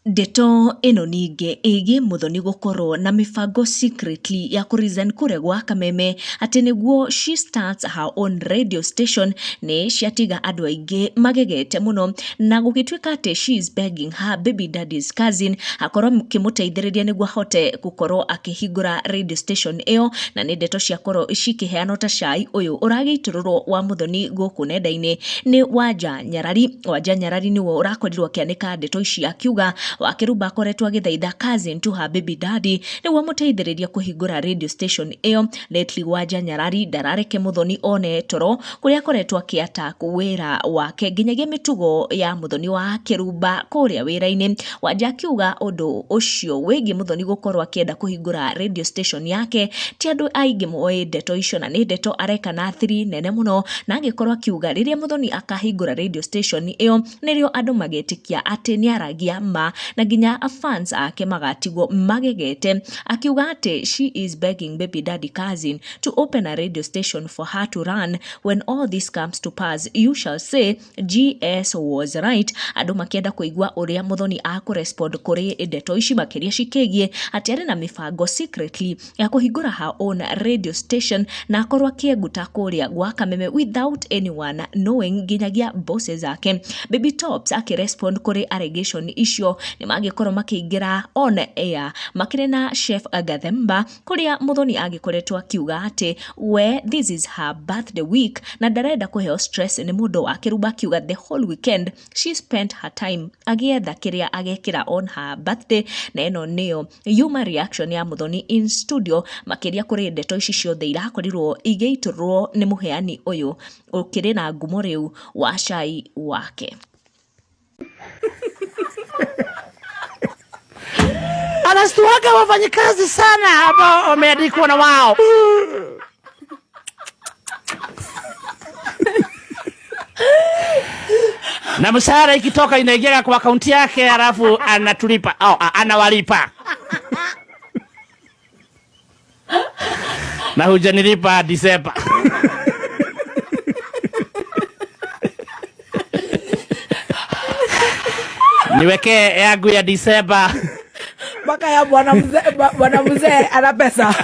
Ndeto ĩno ningĩ ĩgiĩ Muthoni gũkorwo na mĩbango secretly ya kũ resign kũrĩa gwa Kameme atĩ nĩguo she starts her own radio station nĩ ciatiga andũ aingĩ magegete mũno na gũgĩtuĩka atĩ she is begging her baby daddy's cousin akorwo akĩmũteithĩrĩria nĩguo ahote gũkorwo akĩhingũra radio station ĩyo, na nĩ ndeto ciakorwo cikĩheanwo ta cai ũyũ ũragĩitũrũrwo wa Muthoni gũkũ nenda-inĩ nĩ Wanja Nyarari. Wanja Nyarari nĩwe ũrakorirwo akĩanĩka ndeto ici akiuga Wakĩrumba akoretwo agĩthaitha cousin to her baby daddy nĩguo amũteithĩrĩrie kũhingũra radio station ĩyo. Lately Wanja Nyarari ndarareke Muthoni one toro kũrĩa akoretwo akĩ attack wĩra wake nginyagia mĩtugo ya Muthoni wa Kĩrumba kũrĩa wĩra-inĩ. Wanja akiuga ũndũ ũcio wĩgiĩ Muthoni gũkorwo akĩenda kũhingũra radio station yake ti andũ aingĩ moĩ ndeto icio na nĩ ndeto areka na thiri nene mũno, na agĩkorwo akiuga rĩrĩa Muthoni akahingũra radio station ĩyo nĩrĩo andũ magetĩkia atĩ nĩaragia ma na nginya fans ake magatigwo magegete, akiuga atĩ she is begging baby daddy cousin to open a radio station for her to run. When all this comes to pass, you shall say GS was right. Andũ makĩenda kũigua ũrĩa Muthoni akũrespond kũrĩ ndeto ici makĩria cikĩgiĩ atĩ arĩ na mĩbango secretly ya kũhingũra her own radio station na akorwo akĩenguta kũrĩa gwa Kameme without anyone knowing nginyagia bosses ake. Baby Tops akĩrespond kũrĩ allegation icio nĩ magĩkorwo makĩingĩra on air makĩrĩ na Chef Gathemba kũrĩa Muthoni agĩkoretwo akiuga atĩ we this is her birthday week na ndarenda kũheo stress nĩ mũndũ wa Kĩrumba, akiuga the whole weekend she spent her time agĩetha kĩrĩa agekĩra on her birthday, na ĩno nĩyo yuma reaction ya Muthoni in studio makĩria kũrĩ ndeto ici ciothe irakorirwo igĩitũrũrwo nĩ mũheani ũyũ ũkĩrĩ na ngumo rĩu wa cai wake. Anastuaga wafanyikazi sana ambao wameandikwa na wao. Na mshahara ikitoka inaingia kwa akaunti yake, alafu anatulipa au anawalipa. Na hujanilipa Disemba. Niwekee yangu ya Disemba. Mpaka ya bwana mzee, bwana mzee ana pesa.